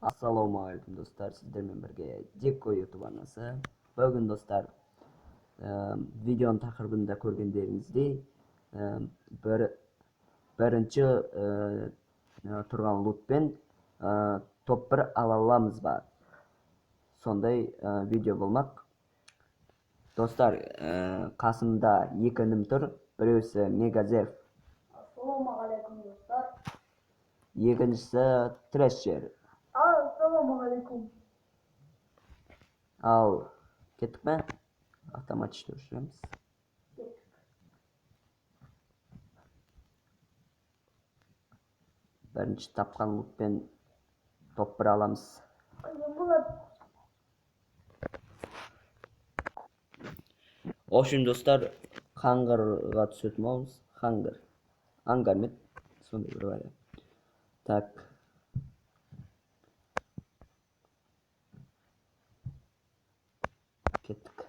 Ассалаумағалейкум, достар! Сіздермен бірге Дико Ютуб арнасы. Бүгін, достар, видеоның тақырыбында көргендеріңіздей, бірінші тұрған лутпен топ 1 ала аламыз ба? Сондай видео болмақ. Достар, қасымда екі інім тұр. Біреусі Мегазерв. Ассалаумағалейкум, достар. Екіншісі Трэшер. Ассалаумағалейкум. Ал, кеттік пе? Автоматически өшіреміз. Кеттік. Бірінші тапқан лутпен топ 1 аламыз. Қиын болады. В общем, достар, хангарға түсетін боламыз. Хангар. Ангар ме еді? Сондай бір вариант. Так. Кеттік.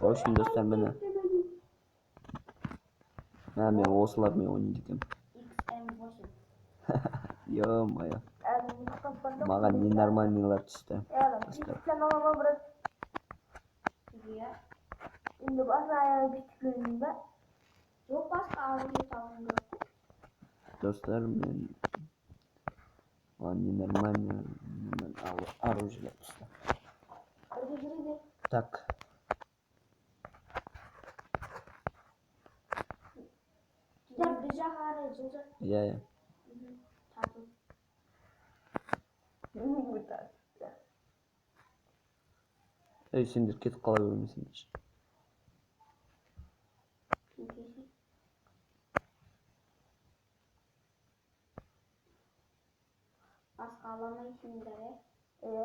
В общем, достар, міне. Мә, мен осылармен ойнайды екенмін. XM8. Ё-моё. Әлі ұйықтап бардым. Маған ненормальныйлар түсті. Яғни, Достар. сен алама, брат. Иә. Енді басын аяғы бүйтіп ба? Жоқ, басқа оружие табуым керек қой. Достар, мен маған ненормальный оружиелер түсті. Бірге жүре бер. Так. Дидар, біз жаққа қарай жылжы. Иә, иә. Тату. Ей, сендер кетіп қала бермесеңдерші. Кеңкесі. Басқа ала алмайсыңдар, иә? Иә,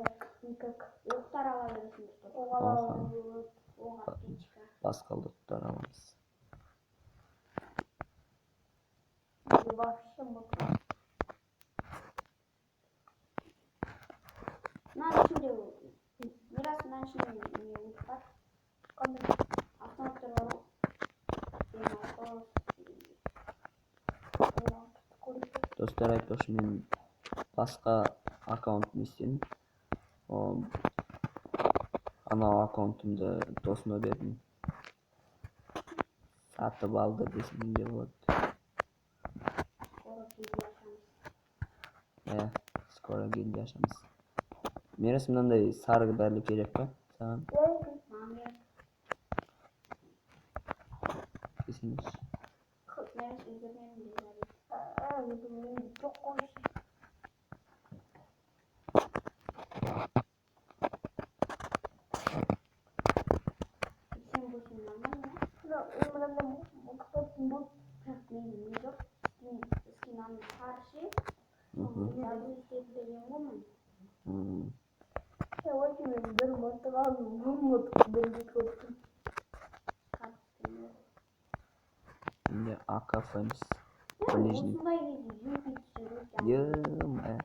никак. Оқтар ала бересіңдер только. Оқ ала Аха. алуға. Оқ, аптечка. Басқа луттар аламыз. Вообще мықты. Мынаның ішінде, Мирас, мынаның ішінде не лут бар? Қандай? Автоматтар бар ғой. М6 дегендей. Көрейік. Достар, айтпақшы, мен басқа аккаунт не істедім. Анау аккаунтымды досыма бердім. Сатып алды десем де болады. Скоро гильдия ашамыз. Иә, скоро гильдия ашамыз. Мирас, мынандай сары бәле керек па саған? Иә, Маған керек. Десеңдерші. Мирас, үлгермедім деді. Мен жоқ қой. XM8 нормально, иә? Мынандай мықты болды. Бірақ менде не жоқ. Скин аны сары ше. Жабу істеп берген ғой мен. Я вообще мен бір мылтық алдым, бұл мылтық бір кетіп. Карточканы. Менде АК Фэмс. Ближний. Осындай кезде UMP түсіру. Ё-моё.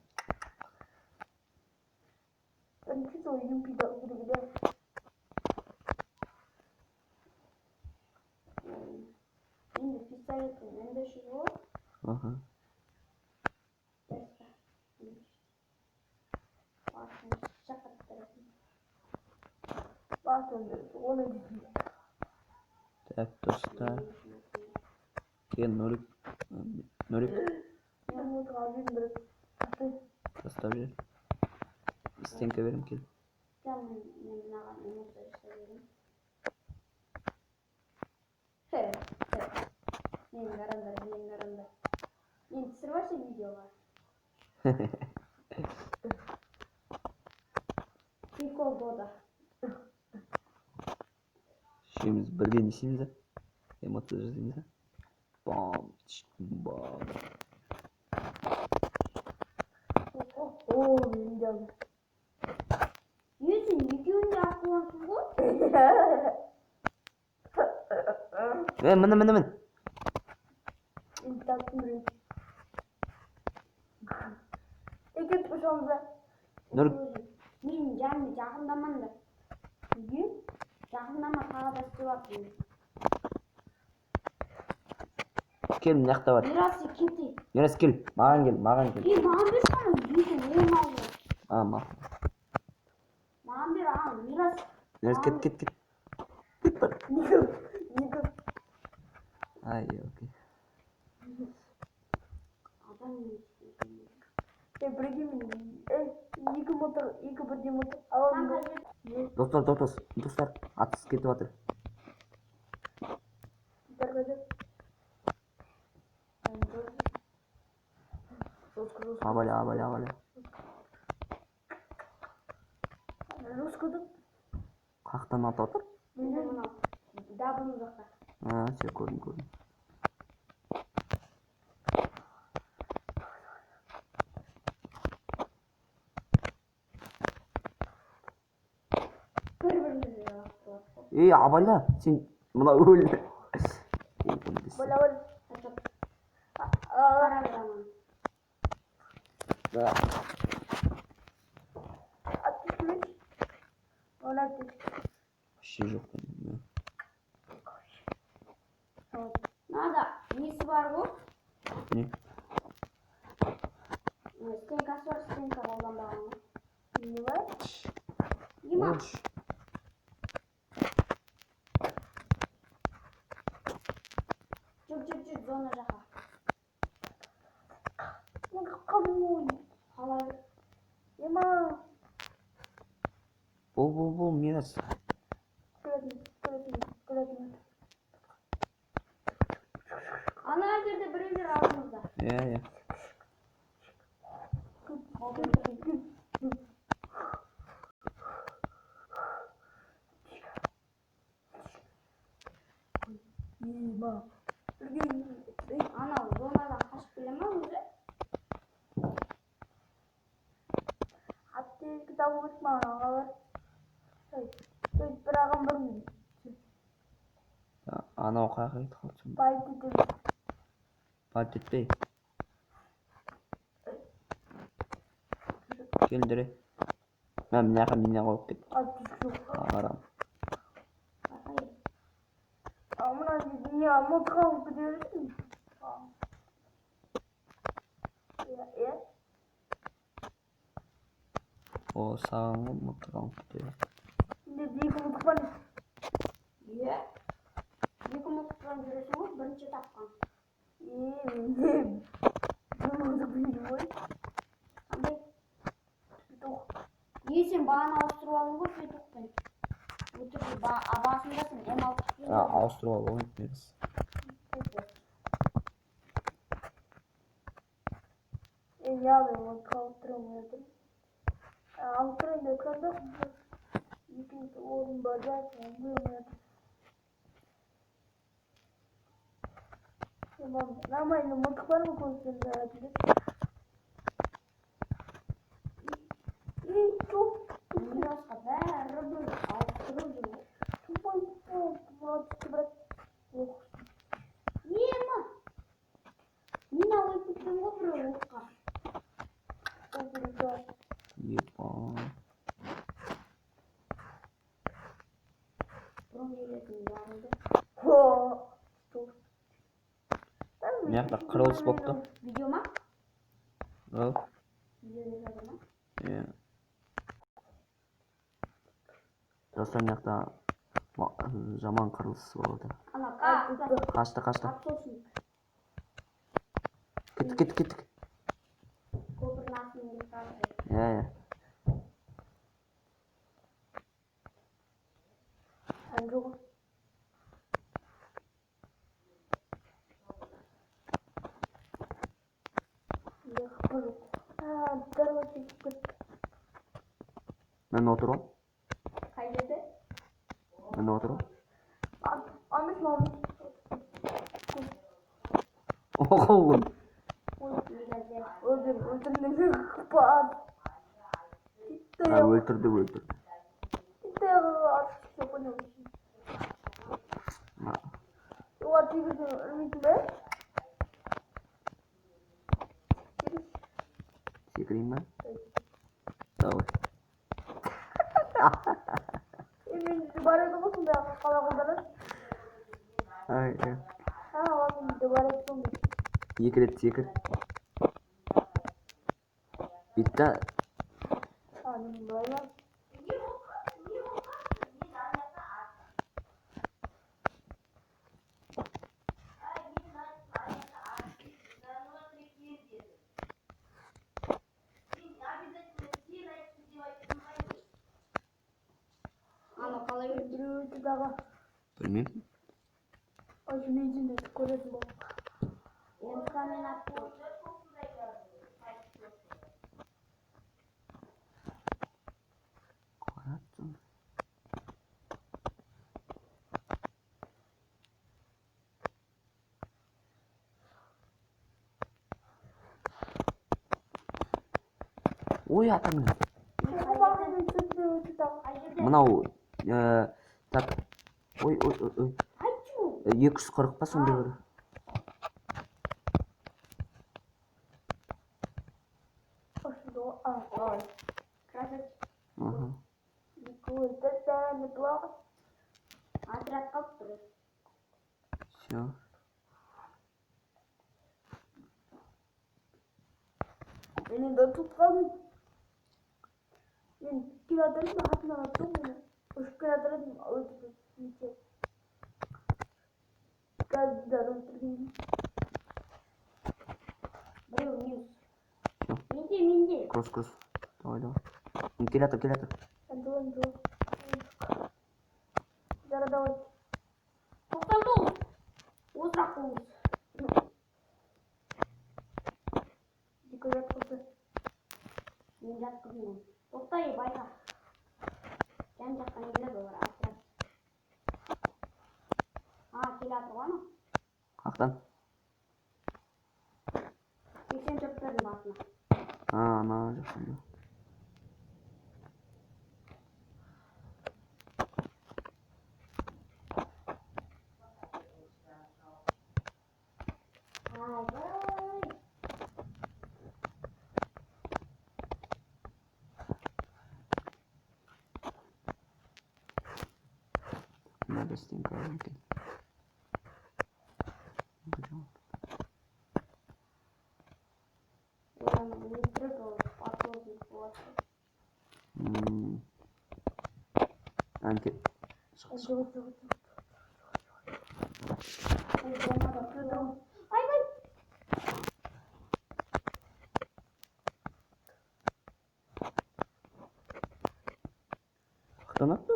Бірінші сол UMP-ді алу керек еді. Енді пистолеттің М500 ғой. Аха. Дұрыс па? Басын шақырттырасың. Басын оны дейтін. Так, достар. Кел, Нурик. Нурик, Бір мылтық алып едім, бірақ тастай. тастап жібер. Стенка беремін, кел. Жа, мен мынаған эмоция жасап едім. Хе, хе. Мені қараңдар, мені қараңдар. Мені түсіріп алшы видеоға. Прикол года. Үшеуміз бірге не істейміз, а? Эмоция жасаймыз, а? Бам, чик, бам. О, мен де алдым. Не, сен екеуін де алып қойғансың ғой? Е, міне, міне, міне. Енді таптым біреу. Е, кетіп ұшамыз ба? Нұр. Мен жаныма жақындамаңдар. Неге? Жақындама, тағы да істеп жатыр. Кел, мына жақта бар. Мирас, сен кет. Мирас, кел, маған кел, маған кел. Ей, маған берші ана екі он алды. А, мақұл. Маған бер, ана Мирас. Мирас, кет, кет, кет. Кет бар. Неге? Неге? Ай, окей. Адам емес. Ей, бірге мен. Ей, екі мылтық, екі бірдей мылтық аламын ба? Не? Достар, достар, достар, атыс кетіп жатыр. Бір қайда? Жестко, жестко. Абаля, абаля, абаля. Жестко да? Қаяқтан атып жатыр? Міне мынау. Дабыл жақта. А, все, көрдім, көрдім. Бір бірімізге лақтырып. Ей, абайла, сен мына өлді. Бала, бала. Қашып. А, Қара бер ананы. Да. Аптечка берші. Оны аптечка. Вообще жоқ менде. Мынада несі бар ғой? Не? Стенкасы бар, стенка қолданбаған ғой. Не бар? Ема, Ош. Жүр, жүр, жүр, зона жаққа. Мен қалмай. Қала бер. Ема. Бол, бол, бол, Мирас. Көретін, көретін, көретін. Ана жерде біреулер алдымызда. Иә, иә. Күт. Ема. Бірге. Ей, Анау зонадан қашып келе ма өзі? Аптечка табу керек маған, ағалар. Ей, ей, бір ағам бар мен. Анау қаяққа кетіп қалды сонда? Байт етемін. Байт етпей. Келіңдер, ей. Мә, мына жаққа мина қойып кет. Аптечка жоқ. Арам. Байқай. А, мына жерде не, мылтық алып кете бересің? А. Иә, иә. О, саған ғой, мылтық алып кете бер. Сенде екі мылтық бар ма? Иә. Екі мылтықпен жүресің ғой, бірінші тапқан. Е, менде бір мылтықпен жүр ғой. Қандай? Петух. Е, сен бағана ауыстырып алдың ғой петухпен. Өтірік, басында сен М6 А, ауыстырып алып ғой, Мирас. Е, не алайын, мылтық алып тұра алмай жатырмын. Алып тұрайын деп жатқан жоқпын. Екінші орын бар да, соны қоя алмай жатырмын. Е, мам, нормальный мылтық бар ма көзбен жаратын деп? Ей, жоқ. Мирасқа бәрі бір ауыстырып жүр ғой. Тупой, тупой, түсті, брат. Ох, Ема! Мина қойып кеткен ғой біреу оққа. ол жерде. Епа. Бұрын келетін жарылды. Хо. Стоп. Мына жақта қырылыс болыпты. Видео ма? Ау. Видео деп жатыр ма? Иә. Достар, мына жақта жаман қырылыс болып жатыр. Ана ка Қашты, қашты. Автобусник. Кеттік, кеттік, кеттік. Көпірдің астымен кетіп қалды. Иә, иә. Ән жоқ. Менде хп жоқ. А, дорога кетіп кетті. Мен отыр ғой. Қай жерде? Мен отыр ғой. Алмас, алмас. Оғылым. Негізі. Өлдім, өлтірдім. Хп аз. А, өлтірді, өлтірді. Титтей все понял. А, Оған тигізсең өлмейсің бе? Тигіз. Секірейін ба? Давай. Е, менде бар еді ғой сондай, қалай қолданады? Ай, ай. А, менде бар еді сондай. Екі рет секір. Бүйт та. А, мен былай ма? Анау қалай өлді? Біреу өлді дағы. Білмеймін. Ой, мен де көретін болдым. МК-мен атты. Қарап. Ой, атаңның. Мен түсінде өлді дағы. Қай жерде? Мынау так. Ой, ой, ой, ой. Айтшы. 240 па, сондай бір. Ошынды ғой. А, ой. Красавчик. Аха. Екі өлді да, неплохо. Отряд қалып тұр. Все. Мен енді ұтылып қалдым. Мен келе жатыр едім, артымнан атты ғой мені. Ұшып келе жатыр едім, өлтірді. Неше. Қазір өлтірген. Біреу минус. Все. Менде, менде. Кросс, кросс. Давай, давай. Келе жатыр, келе жатыр. Енді, енді. Жара, давай. 99. Озырақ тоғыз. Екі жатқызды. Мен жатқыздым оны. Тоқтай, байқа. Жан жақтан келеді олар, отряд. А, келе жатыр ғой анау. Қаяқтан? 84-тердің басына. А, ана жақтан ба? Айбай. Мынада стенка бар екен. Жоқ. Оны өлтіріп, ол подсолнух болады. Әнке. Шық, Енді шық. өлтірді, өлтірді. Ой, болмады. Айбай. Қаяқтан атты?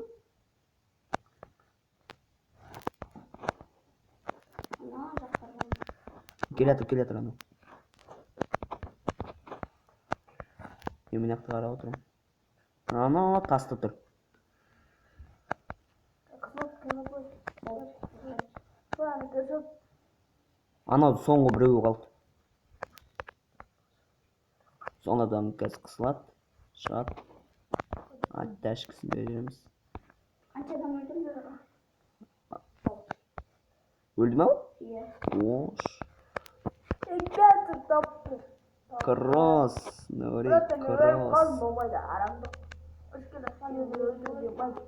Ана жақтардан. Келе жатыр, келе жатыр анау. Мен мына жақта қарап отырмын. Анау таста тұр. Қызыл, қызыл. Ладно, қызыл. Анау соңғы біреуі қалды. Соңғы адам қазір қысылады, шығады. Оттяжкасын береміз. Қанша адам өлтірді? Өлді ме ол? Иә. Ош. Ребята, тапты. Кросс, Нурик, Просто мен өліп қалдым, кросс. болмайды, арамдық. Ұшып келе жатқан жерде өлтіруге болмайды.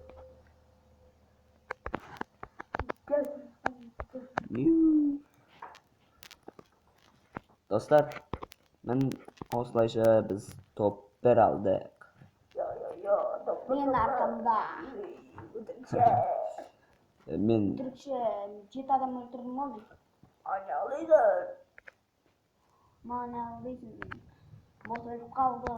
Кел. Ю. Достар, мін осылайша біз топ 1 алдық. Йо, йо, йо, топ, Мен арқамда. Өтірікші. Мен Өтірікші, жеті адам өлтірдім ғой мен. Аналиды. Маған дейсің. Бос өліп қалды.